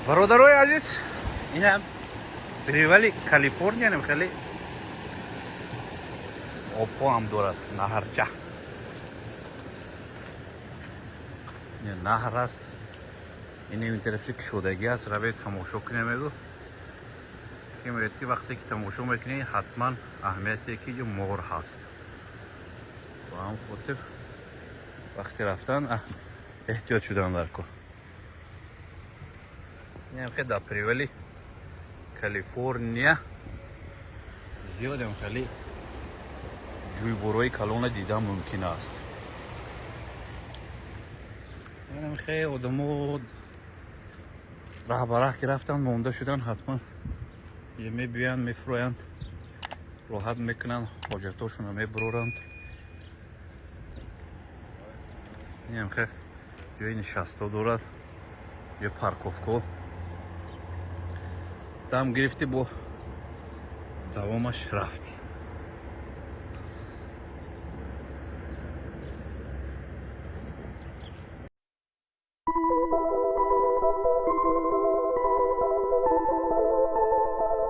Бародарои азиз, инам привали Калифорния, нем хеле обҳо ҳам дорад, наҳрча. Наҳр аст. Ин ин тарафи кушодагӣ аст, равед, тамошо кунем. Мегу ки мегӯяд, ки вақте ки тамошо мекунӣ, ҳатман аҳамияте ки ҷо мор ҳаст. Ба ҳам хотир вақти рафтан эҳтиёт шудан дар кор. Инам хе дар привали Калифорния зиёдам хеле ҷӯйборҳои калона дидан мумкин аст. Инам хе одамо раҳ ба раҳ ки рафтан, монда шудан, ҳатман ҷа мебиёянд, мефуроянд, роҳат мекунанд, ҳоҷатошонро мебуроранд. Инам хе ҷои нишастҳо дорад, ҷои парковка. Дам гирифтӣ, бо давомаш рафтӣ.